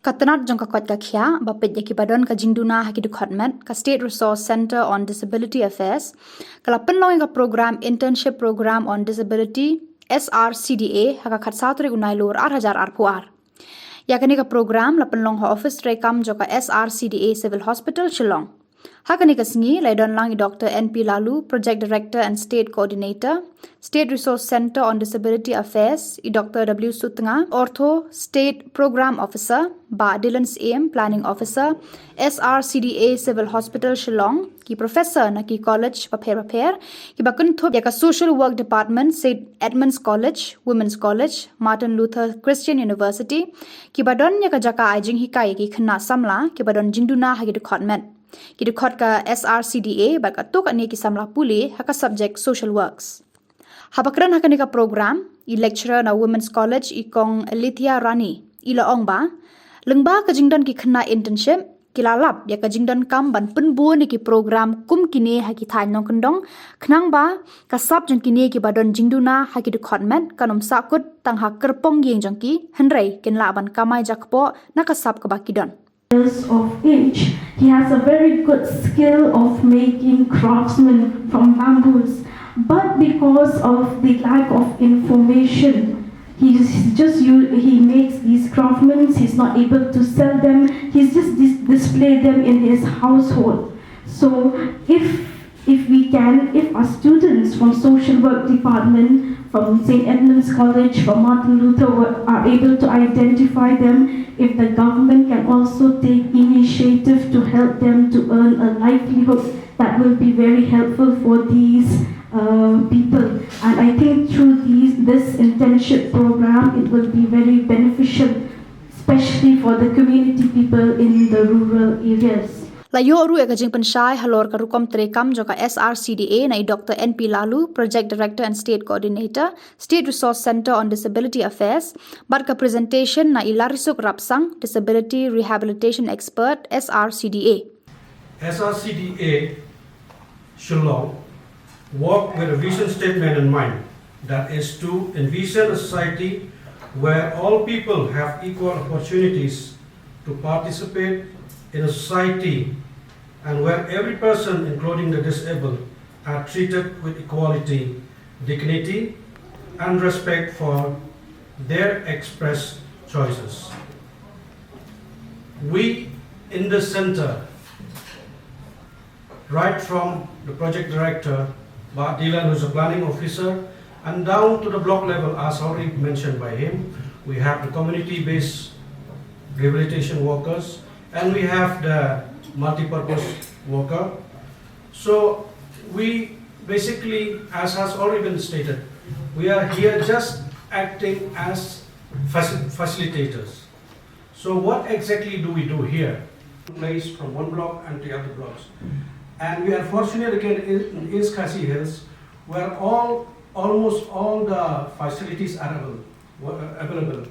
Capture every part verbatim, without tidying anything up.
Ka tnat jong ka koit ka khiah ba peit ïa ki ba don ka jingduna ha ki dkhot met, ka State Resource Centre on Disability Affairs ka la pynlong ïa ka program Internship Program on Disability, S R C D A, ha ka khatsaw tarik u Nailur ar hajar arphew ar. Ïa kane ka program la pynlong ha office treikam jong ka S R C D A Civil Hospital, Shillong. Ha kane ka sngi la ïadon lang i Doctor N P Laloo, Project Director and State Coordinator, State Resource Centre on Disability Affairs, i Doctor W Sutnga, Ortho State Program Officer, Bah Dylan Syiem, Planning Officer, S R C D A Civil Hospital, Shillong, ki professor na ki college bapher bapher, ki ba kynthup ïa ka Social Work Department, Saint Edmund's College, Women's College, Martin Luther Christian University, ki ba don ïa ka jaka ai jinghikai ïa ki khynnah samla ki ba don jingduna ha ki dkhot met, ki dkhot ka S R C D A bad katto katne ki samla pule ha ka subject Social Works. Haba kren ha kane ka program, i lecturer na Women's College, i Kong Alethea Rani, i la ong ba lyngba ka jingdon ki khynnah internship, ki la lap ïa ka jingdonkam ban pynbun ïa ki program kum kine ha ki thaiñ nongkyndong, khnang ba ka sap jong kine ki ba don jingduna ha ki dkhot met kan ym sahkut tang ha kyrpong ïing jong ki, hynrei kin lah ban kamai jakpoh na ka sap kaba ki don. Years of age, he has a very good skill of making craftsmen from bamboos. But because of the lack of information, he just, just u- he makes these craftsmen. He's not able to sell them. He's just dis- display them in his household. So if if we can, if our students from social work department, from Saint Edmund's College, from Martin Luther, were- are able to identify them, if the government can also take initiative to help them to earn a livelihood, that will be very helpful for these uh, people. And I think through these this internship program, it will be very beneficial, especially for the community people in the rural areas. La ïoh ruh ïa ka jingpynshai halor ka rukom treikam jong ka S R C D A na i Doctor N P Laloo, Project Director and State Coordinator, State Resource Centre on Disability Affairs, bad ka presentation na i Larisuk Rapsang, Disability Rehabilitation Expert, S R C D A. S R C D A Shillong work with a vision statement in mind, that is to envision a society where all people have equal opportunities to participate in a society and where every person, including the disabled, are treated with equality, dignity, and respect for their expressed choices. We in the center, right from the project director, Bah Dylan, who's a planning officer, and down to the block level, as already mentioned by him, we have the community-based rehabilitation workers, and we have the multi-purpose worker. So we basically, as has already been stated, we are here just acting as facil- facilitators. So what exactly do we do here? Place from one block and to other blocks. And we are fortunate again in, in East Khasi Hills, where all, almost all the facilities are available, were available.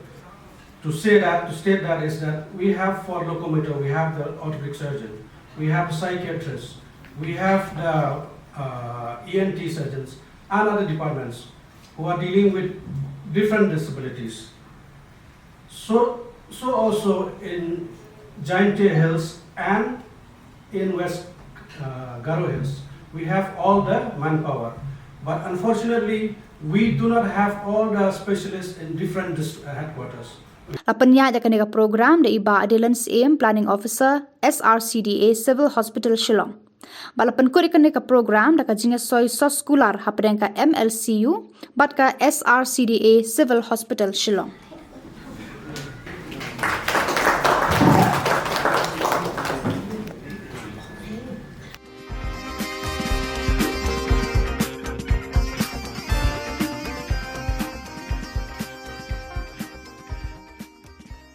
To say that, to state that is that we have Ford Locomotor, we have the orthopedic surgeon, we have the psychiatrist, we have the uh, E N T surgeons, and other departments who are dealing with different disabilities. So, so also in Jaintia Hills and in West uh, Garo Hills, we have all the manpower. But unfortunately, we do not have all the specialists in different dis- uh, headquarters. La pynïaid ïa kane ka program da i Bah Adelan Syiem, Planning Officer, S R C D A Civil Hospital Shillong. Bad la pynkut ïa kane ka program da ka jingïasoi soskular hapdeng ka M L C U bad ka S R C D A Civil Hospital Shillong.